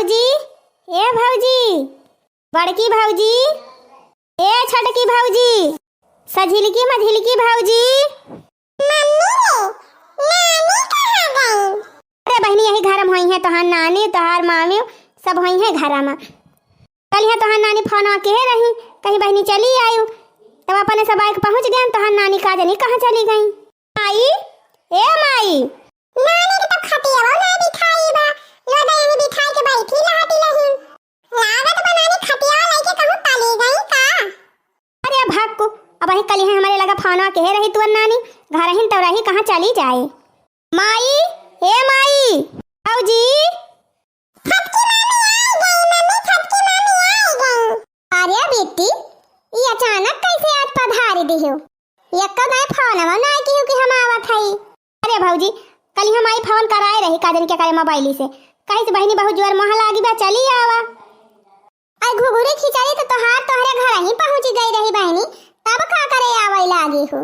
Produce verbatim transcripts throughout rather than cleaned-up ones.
भौजी, ए भौजी, बड़की भौजी, ए छोटकी भौजी, सझिलकी मझिलकी भौजी। मम्मी रे, नानी कहाँ गई? अरे बहिनी, यही घर में होइहैं तोहार नानी, तोहार मामी, सब होइहैं घर में। कलिहा तोहार नानी फोनवा किहे रही, कही बहिनी चली आयु, तब अपने सब आइके पहुँच गए, तोहार नानी का जनी कहाँ चली गई। माई, ए माई। नानी के तो खटियावो ना बिठाई बा, लो दे यहीं बिठाई के बैठी लहटी लही। लागत बा नानी खटियावा लइके कहूँ चली गई का? अरे भक्कू, अबहीं कलिहे हमरे लगा फोनवा किहे रही तुअर नानी, घरहिन तो रही, कहाँ चली जाए। माई, ए माई, भौजी। छोटकी मामी आई गई, मम्मी, छोटकी मामी आई गई। अरे बिट्टी, ई अचानक कैसे आज पधारी दिहो? एक्को दाई फोनवा नाई किहू कि हम आवत हई। अरे भौजी, कलिहा माई फोन कराए रही, का जनी केकरे मोबाइली से। कहिस बहिनी बहुत जोर मोह लागी बा, चली आवा। अरे घुघुरी खिचड़ी तो तोहार तोहरे घरहीं पहुँची गई रही बहिनी, तब का करे आवै लागी हो?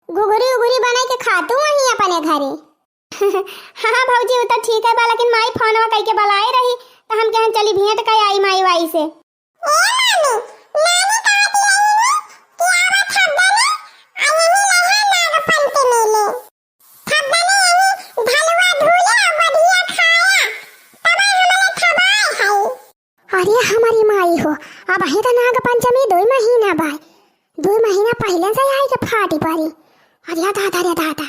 घुघुरी उघुरी बनाई के खातू वहीं अपने घरे। हाँ भौजी, उ तो ठीक है बा, लेकिन माई फोनवा कइके बलाए रही, तो हम कहन चली भेंट कर आई माई वाई से। ए मामी, नानी कहत रही कि आवा थब्बा में, आ यही लहा नाग पंचमी में। थब्बा में यही झलुआ झूले, बढ़िया खाया, तब हमरे थबाए है। अरे हमारी माई हो, अबहीं तो नाग पंचमी दुई महीना बाय, दुई महीना पहिले से आई के फाटी परी। अरे दादा रे दादा,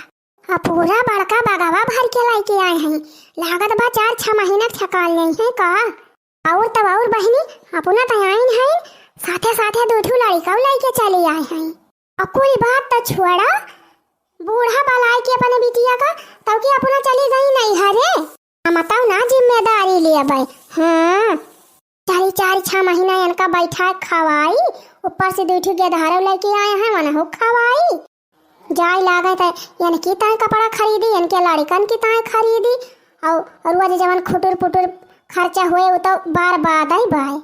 अब पूरा बड़का बगवा भर के लइके आए हैं, लागत बा चार छह महीना के छकाल नहीं है का? और तब और बहिनी, अपना तो आइन हैं, साथे साथे दू ठू लड़िका लइके चली आए हैं। और कुल बात तो छोड़ा, बूढ़ा बलाए के अपने बिटिया का, तब कि अपना चली गई नैहरे। हम तब ना जिम्मेदारी लेबै। हाँ, चारी चार छह महीना इनका बैठा खवाई, ऊपर से दू ठू गेदहरो लइके आए हैं, वनहु खवाई। जाए लागे त इनकी ताई कपड़ा खरीदी, इनके लड़िकन की ताई खरीदी, और, और वो जे जवन खुटुर पुटुर खर्चा हुए, वो तो बर्बाद ही बाय।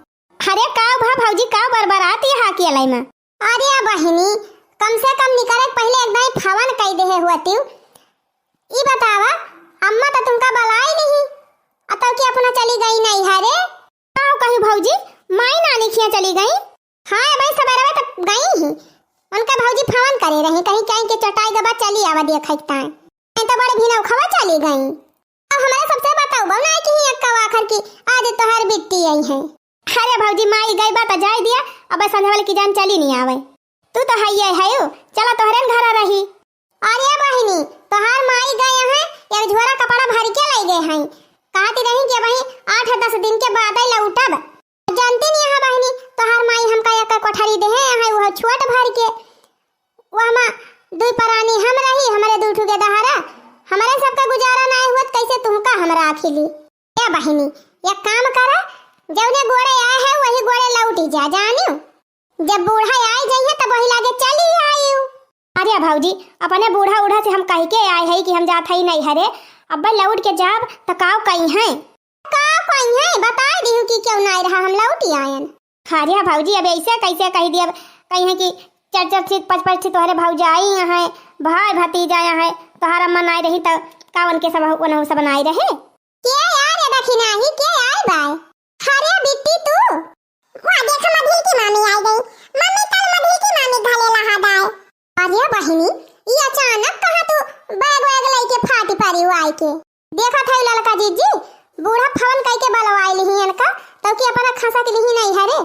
अरे का भा भौजी, का बरबरात यहाँ अकेले में? अरे बहिनी, कम से कम निकरे के पहिले एक दाई फोन कई देहे होती। ई बतावा, अम्मा तो तुमका बलाई नहीं, अतौ कि अपना चली गई नैहरे। का कही भौजी, माई नानी खिया चली गई? हाँ, अबे सबेरवे तक गई ही। उनका भौजी फोन करे रही, कहीं कहीं के चटाई गबा चली आवा देखे के ताई। नहीं तो बड़े भिनौखवा चली गई। अब हमारे सबसे बताऊ, बहू ना कि ही अक्का आखिर की आज तोहर बिट्टी आई है। अरे भौजी, माई गई बा त जाए दिया, अब संझा वाले की जान चली नहीं आवे। तू तो है ये है, चला तोहरे न घरा रही। अरे बहिनी, तोहार माई गए हैं, एक झोरा कपड़ा भर के ले गए हैं। कहती रही कि वहीं आठ दस दिन के बाद ही लौटब। जानती नहीं है बहिनी, तोहार माई हमका एक कोठरी देहे हैं, वो छोट भर के। वहमा दुई परानी हम रही, हमरे दू ठू गेदहरा, हमरे सबका गुजारा नाय हुअत, कैसे तुमका हम राखी ली? ए बहिनी, एक काम करा, जौने गोड़े आए है, वही गोड़े लौटी जा, जानियो। जब बूढ़ा आए जइहे, तब वही लागे चली आयु। अरे भौजी, अपने बूढ़ा उढ़ा से हम कह के आए है कि हम जात हई नैहरे, अब लौट के जाब त काव कही हैं? का कही हैं? बताए दिहु कि क्यों नाय रहा, हम लौटी आयन। अरे भौजी, अब ऐसे कैसे कह दिया? कही है कि चार चार ठे, पाँच पाँच ठे तोहरे भौजाई हैं, भाई भतीजा हैं, तोहार अम्मा नाय रही त का उनके सब, उनहु सब नाय रहे? के यार, ये देखी नाही, के आए बाय? अरे बिट्टी तू? वाह, देखा मझिल की मामी आ गई। मम्मी, कल मझिल की मामी घले लहा दाए। अरे बहिनी, ई अचानक कहाँ तू बैग वैग लइके फाटी परी आए के? देखत है ललका जीजी, बूढ़ा फोन कइके बलवाई लिही इनका, तब कि अपना खसा के लिही नैहरे।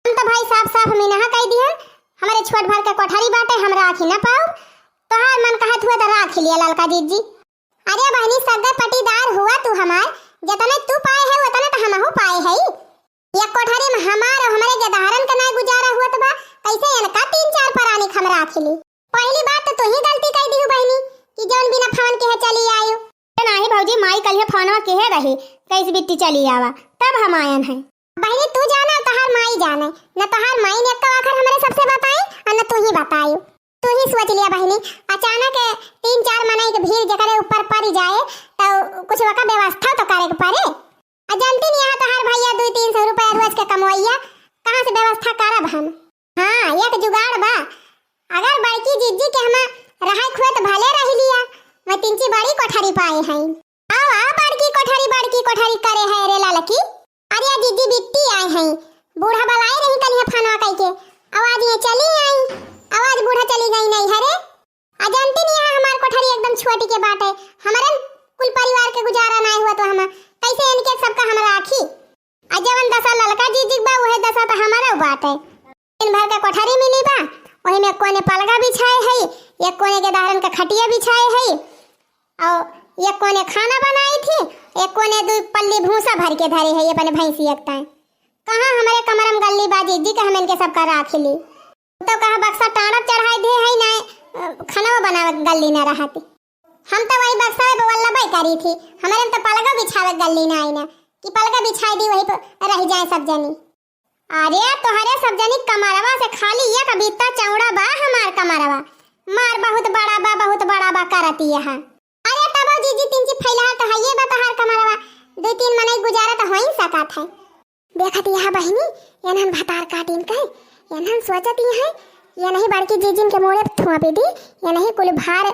हम तो भाई साफ साफ मिनहा कह दिहन, हमरे छोट भर के कोठरी बाटे, हम राखी न पाउब। तोहार मन कहत हुआ त राखी लिया ललका जीजी। अरे बहिनी, सगे पटीदार हुआ तू हमार, जतने तू पाए है, उतने त हमहू पाए है। एक कोठरी में हमार और हमरे गेदहरन के नाय गुजारा हुअत बा, कैसे इनका तीन चार परानी हम राखी ली? पहली बात तो तू ही गलती कह दिहु बहिनी कि जौन बिना फोन के है चली आयु। ए नाही भौजी, माई कलिहे फोनवा किहे रही, कैसे बिट्टी चली आवा, तब हम आयन है। बहिनी तू जाना, तोहार माई जाने, न तोहार माई ने एक्का आखर हमरे सबसे बताई और न तू ही बतायु। तू ही सोच लिया बहिनी, अचानक तीन चार मनई के भीड़ जेकरे ऊपर पड़ जाए, तो कुछ वका व्यवस्था तो करे के पड़े। आ जानती नहीं, यहाँ तोहार भैया दू तीन सौ रुपया रोज के कमवैया, कहाँ से व्यवस्था करब हम? हाँ, एक जुगाड़ बा, अगर बड़की जिज्जी के हमा रहाय खुए तो भले रह लिया, मैं तिनची बड़ी कोठरी पाए हैं। आओ, आओ, बड़की कोठरी, बड़की कोठरी करे है रे ललकी। आ बूढ़ा बलाए रही कलिया फोनवा कइके, आवाज ये चली आई, आवाज बूढ़ा चली गई नैहरे। आ जानती नहीं है, हमार कोठरी एकदम छोटी के बाटे, हमरे कुल परिवार के गुजारा नाय हुआ तो हम कैसे इनके सबका हम राखी? आ जवन दशा ललका जीजी बा, उहे दशा तो हमारा बाटे। दिन भर के कोठरी मिली बा, वही में कोने पलगा बिछाए है, एक कोने के दहरन का खटिया बिछाए है, और एक कोने खाना बनाई थी, एक कोने दू पल्ली भूसा भर के धरे है अपने भैंसी एक ताए। कहाँ हमारे कमरम गल्ली बा जीजी के हम इनके सबका राख ली। तो कहा बक्सा टाँड़ब चढ़ाई दे है ना, अ, खाना बनावे गल्ली ना रहती। हम तो वही बक्सा में बवल्ला बाई करी थी, हमारे में तो पलगा बिछावे गल्ली ना आई ना, कि पलगा बिछाई दी वही पर रह जाए सब जनी। अरे तोहरे सब जनी कमरवा से खाली एक बित्ता चौड़ा बा हमार कमरवा, मार बहुत बड़ा बा, बहुत बड़ा बा करती यहाँ। अरे तबो जीजी तिनची फैला तो हइये बा तोहार कमरवा, दू तीन मनई गुजारा तो हो ही सकत है। देखत यहाँ बहिनी, एनहन भतार काटिन कहे, एनहन सोचत ही है, ये नहीं बड़की जीजिन के मोड़े थुआपे दी, ये नहीं कुल भार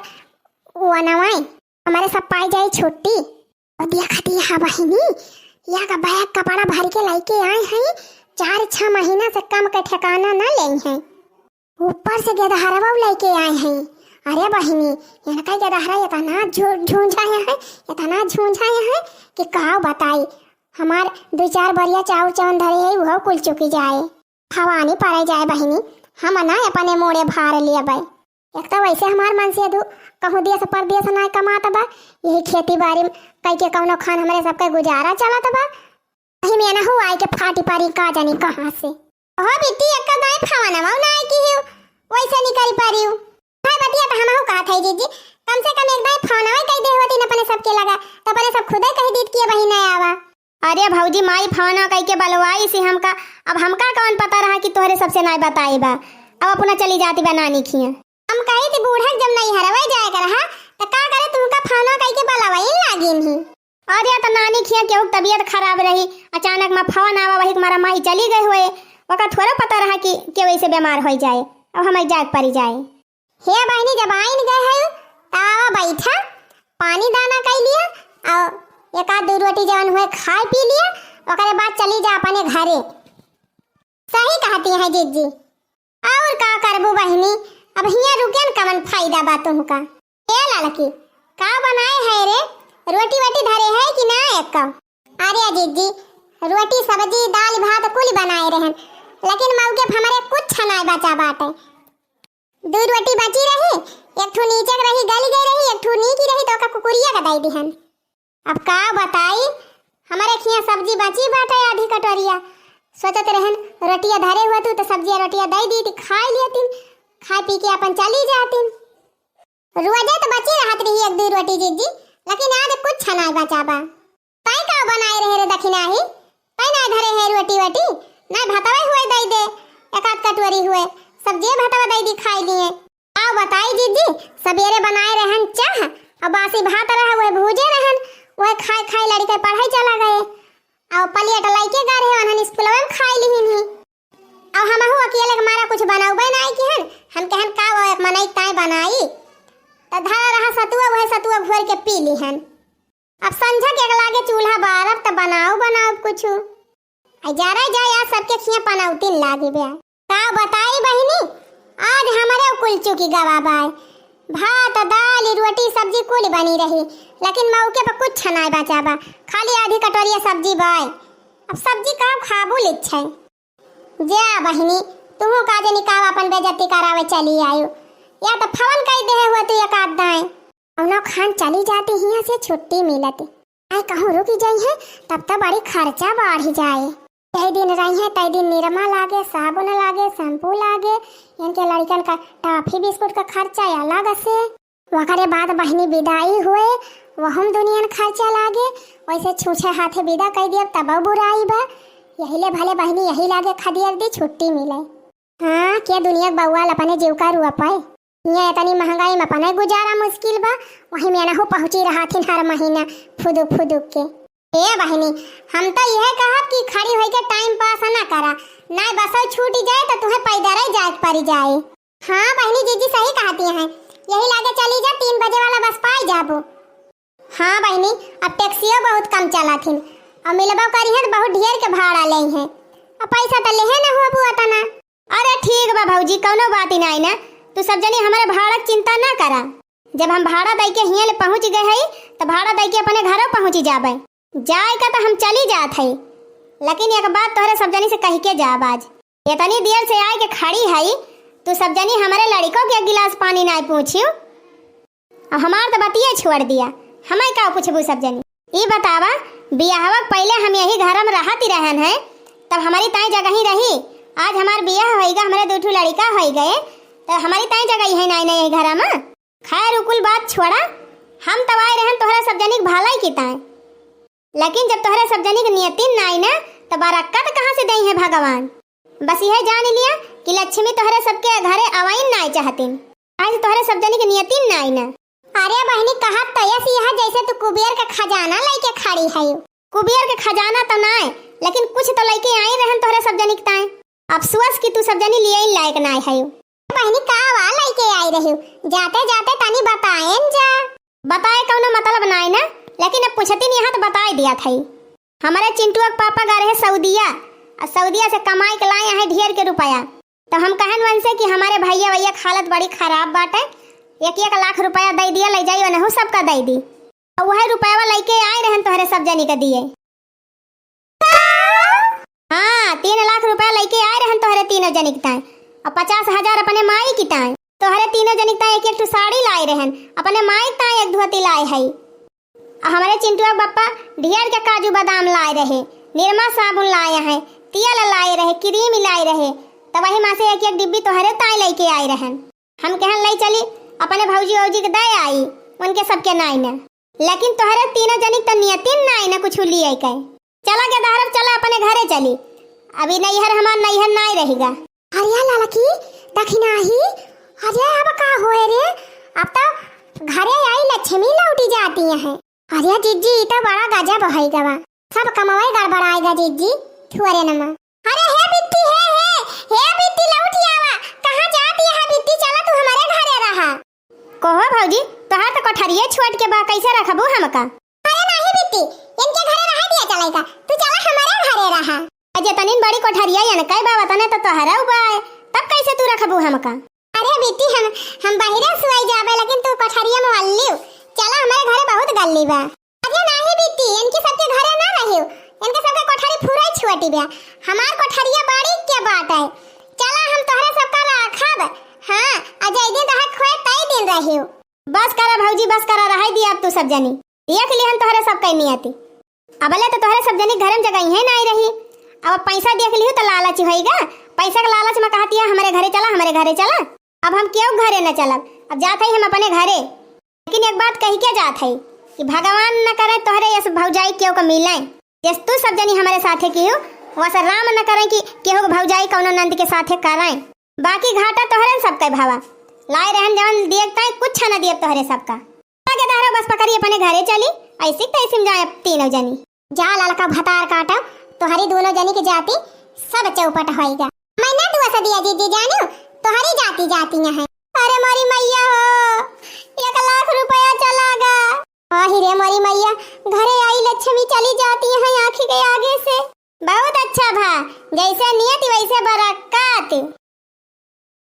वनवाए, हमारे सब पाई जाई छुट्टी। और देखत यहाँ बहिनी, या का बैग कपड़ा भर के लेके आए हैं, चार छह महीना से कम के ठिकाना ना ले हैं। ऊपर से गेदहरवा लेके आए हैं। अरे बहिनी, इनका गेदहरा इतना झू-, झूंझाया है, इतना झूंझाया है कि का बताई। हमार दो चार बरिया चाउर चवन धरे है, वो कुल चुकी जाए। भवानी पड़े जाए बहिनी, हम ना अपने मोड़े भार लेबै। एक तो वैसे हमार मन से दू कहूँ देश परदेश ना कमात बा, यही खेती बाड़ी में कई के कौनो खान हमरे सबके गुजारा चलत बा। वही में ना हो आई के फाटी पारी का जानी कहाँ से। ओहो बिट्टी, एक्का दाई फवनवा ना आई की हियो, वैसे निकल पारियो। भाई बतिया तो हमहू कहत है जीजी, कम से कम एक दाई फवनवा कह दे होती न अपने सबके लगा, तो अपने सब खुदे कह दीत कि बहिन ना आवा। अरे भौजी, माई फवना कह के बलवाई से हमका, अब हमका कौन पता रहा कि तोहरे सबसे नाय बताई बा। अब अपना चली जाती बा नानी खिया। हम कही थी बूढ़ा जब नहीं हरवे जाए कर रहा, तो का करे तुमका फवना कह के बलवाई लागिन ही। अरे, या तो नानी खिया केहू के तबियत खराब रही, अचानक मा फोन आवा, वही के मारा माई चली गई हुए। ओका थोड़ा पता रहा कि केहू ऐसे बीमार होई जाए, अब हमें जाए के परी जाए। हे बहिनी, जब आइन गए है, त आवा बैठा, पानी दाना कई लिया, और एक आध दू रोटी जवन हुए खाए पी लिया, ओकरे बाद चली जा अपने घरे। सही कहती है जीजी। और का करबू बहिनी, अब हियाँ रुके न कवन फायदा बा तुमका। ए लड़की, का बनाए है रे? रोटी वोटी धरे है कि ना एक? अरे जीजी, रोटी सब्जी दाल भात कुल बनाए रहन, लेकिन मौके पे हमरे कुछ नाय बचा बाटे। दू रोटी बची रही, एक ठू नीचे के रही, गली गई रही, एक ठू नीकी रही, तो ओका कुकुरिया का दई दिहन। अब का बताई, हमरे खिया सब्जी बची बाटे आधी कटोरिया। सोचत रहन, रोटिया धरे हुआ तू तो सब्जिया रोटिया दई दी थी, खाई लिया तीन, खाए पी के अपन चली जातीन। रोजे तो बची रहत रही एक दू रोटी जीजी, लेकिन आज कुछ नाय बचा बा। तई का बनाए रहे रे दखिनाही? तई नाय धरे है रोटी वोटी? नाय भतवे हुए दई दे, एक आध कटोरी हुए, सब्जिए भतवा दई दी खाई लिए। का बताई जीजी, सबेरे बनाए रहन चाह, और बासी भात रहा, वह भूजे रहन, वह खाए खाए लड़के पढ़ाई चला गए, और पलियट लइके गा रहे, उन्हन स्कूलवे में खाई लिहिन ही। और हमहू अकेले के मारा कुछ बनौबे नाय किहन, हम कहन का वो एक मनई ताय बनाई, तो धरा रहा सतुआ, वह सतुआ घोर के पी लिहन। अब संझा के लागे चूल्हा बारब त बनाओ, बनाओ कुछ। आ जरा जा यार, सबके खिया पनौतीन लागी बे। का बताई बहिनी, आज हमरे कुल चुकी गवा बाय। भात, दाल, रोटी, सब्जी कुल बनी रही, लेकिन मौके पर कुछ नाय बचा बा, खाली आधी कटोरिया सब्जी बाय। अब सब्जी का खाबू लिच्छे। जा बहिनी, तुहू का जनी का अपन बेइज्जती करावे चली आयु, या तो फोन कई देहे हुआ तू एक आध दाएं। कौनो खान चली जाती हियाँ से छुट्टी मिलत। आए कहूँ रुकी जाई है, तब तो बड़ी खर्चा बढ़ी जाए। तय दिन रही है, तय दिन निरमा लागे, साबुन लागे, शैम्पू लागे, इनके लड़कन का टॉफी बिस्कुट का खर्चा अलग से। ओकरे बाद बहिनी विदाई हुए, वहम दुनियन खर्चा लागे। वैसे छूछे हाथे विदा कई दियब तब बुराई बा। यही ले भले बहिनी यही लागे खदियर दी छुट्टी मिले। हाँ, के दुनिया के बउआल अपने जीव का रुआ पाए। हियाँ इतनी महंगाई में अपने गुजारा मुश्किल बा, वही में नहु पहुँची रहथिन हर महीना फुदुक फुदुक के। ए बहिनी, हम तो यह कहब कि खड़ी होई के टाइम पास ना करा, ना बसो छूट जाए तो तुहे पैदल ही जाए के पड़ी जाए। हाँ बहिनी, जीजी सही कहती हैं, यही लागे चली जा, तीन बजे वाला बस पाई जाबो। हाँ बहिनी, अब टैक्सियो बहुत कम चलत हिन, और मिलबो करी हैं तो बहुत ढेर के भाड़ा ले हैं। अब पैसा त लेहे न हुआ बुआ तना। अरे ठीक बा भौजी, कौनो बात ही नाई ना। तू सब जनी हमरे भाड़ा के चिंता ना करा। जब हम भाड़ा दई के हियाँ ले पहुँच गए हई, त भाड़ा दई के अपने घरों पहुँची जाबे। जाए का त हम चली जात हई, लेकिन एक बात तोहरे सब जनी से कह के जाब आज। इतनी देर से आए के खड़ी हई, तू सब जनी हमरे लड़िको के एक गिलास पानी नाई पूछियो। अब हमार त बतिये छोड़ दिया, हमें का पूछबू सब जनी। ई बतावा, बियाहवा के पहिले हम यही घर में रहत ही रहन है, तब हमारी ताई जगह ही रही। आज हमार बियाह होइगा, हमरे दू ठू लड़िका होई गए, तब हमारी ताई जगह ही है नाई ना यही घर में। खैर, उ कुल बात छोड़ा, हम तब आए रहन तोहरा सब जनी के भलाई की ताई, लेकिन जब तोहरे सब जनी के नियतिन नाई ना, त बरकत कहाँ से देई है भगवान? बस यह जान लिया कि लक्ष्मी तोहरे सबके घरे अवाइन नाई चाहतिन। आज तोहरे सब जनी के नियतिन नाई ना। अरे बहिनी, कहत त यस यह जैसे तू कुबेर के खजाना लइके खड़ी है। कुबेर के खजाना तो नाई, लेकिन कुछ तो लइके आई रहन तोहरे सब जनी के ताई। अफसोस कि तू सब जनी लिए लायक नाई है। बहिनी, का वा लइके आई रही? जाते जाते तनी बताएन जा। बताए कौनो मतलब नाई ना, लेकिन अब पूछती नहीं है तो बताए दिया था। हमारे चिंटुआ के पापा गए रहे सऊदिया, और सऊदिया से कमाई के लाए हैं ढेर के रुपया। तो हम कहन उनसे कि हमारे भैया वैया के हालत बड़ी खराब बाटे, एक एक लाख रुपया दे दिया, ले जाई उनहु सबका दे दी। और वह रुपया लइके आए रहन तोहरे सब जनी के दिए। हाँ, तीन लाख रुपया लइके आए रहन तोहरे तीनों जनी के ताई, और पचास हजार अपने माई की ताई। तोहरे तीनों जनी के ताई एक एक ठो साड़ी लाए रहन, अपने माई के ताई एक धोती लाए है। आ हमरे चिंटुआ के बप्पा ढेर के काजू बादाम लाए रहे, निरमा साबुन लाए हैं, तेल लाए रहे, क्रीम लाए रहे, तो वही मा से एक एक डिब्बी तोहरे ताई लइके आए रहन। हम कहन लई चली, अपने भौजी औजी के दे आई, उनके सबके नाई न। लेकिन तोहरे तीनों जनी के तो नियतिन नाई न कुछ लिए के। चला गेदहरब, चला अपने घरे चली, अभी नैहर हमार नैहर नाई रहेगा। अरे ललकी, दखिनाही, अरे अब का होए रे? अब तो घरे आई लक्ष्मी लौटी जाती है। अरे जिज्जी, ई तो बड़ा गजब होइ गवा, सब कमवे गड़बड़ाएगा जिज्जी, थुअरे नमा। अरे हे बिट्टी, हे, हे, हे बिट्टी, लौटी आवा, कहाँ जाती है बिट्टी? चला तू हमारे घरे रहा। कहो भौजी, तोहार तो कोठरिये छोट के बा, कैसे रखबू हमका? अरे नाही बिट्टी, इनके घरे रहा दिया चलेगा, तू चला हमारे घरे रहा। अजे तनिन बड़ी कोठरिया यन कई बा, वतने तो तोहरा बा, तब कैसे तू रखबू हमका? अरे बिट्टी, हम, हम बहिरे सुआई जाबे, लेकिन तू कोठरिया में अल्लियो, चला हमारे घरे बहुत गल्ली बा। अरे नाही बिट्टी, इनके सबके घरे ना रहियो, इनके सबके कोठरी फुराई छुअटी बा, हमार कोठरिया बड़ी के बात है। चला हम तोहरे सबका राखब, हाँ, आ जय दिन रहे खोए तय दिन रहियो। बस करा भौजी, बस करा, रहाई दिया अब तू सब जनी। देख लिहन तोहरे सब कई नियति। अबले तो तोहरे सब जनी घर में जगह ही नाई रही। अब पैसा देख लिहू तो लालच होइगा। पैसा के लालच में कहती है, "हमरे घरे चला, हमरे घरे चला।" अब हम केहू घरे न चलब, अब जात हई हम अपने घरे। लेकिन एक बात कही के जात हई कि भगवान न करे तोहरे यस भौजाई केहू को मिले। जस तू सब जनी हमरे साथे किहू, वस राम न करे कि केहू के भौजाई कौनो नंद के साथे करे। बाकी घाटा तोहरे सब के भावा। लाए रहन जवन दिए ताई कुछ न दिए तोहरे सबका। आगे दारो बस पकड़ी अपने घरे चली, ऐसी तैसी में जाए तीनों जनी। जा ललका भतार काटा, तोहरी दोनों जनी के जाति सब चौपट होइगा। मैं ना दुआ से दिया जीजी जानियो, तोहरी जाति जाति यहाँ है। अरे मोरी मैया हो, एक लाख रुपया चला गा। आही रे मोरी मैया, घरे आई लक्ष्मी चली जाती है आँखी के आगे से। बहुत अच्छा भा, जैसे नियत वैसे बरा।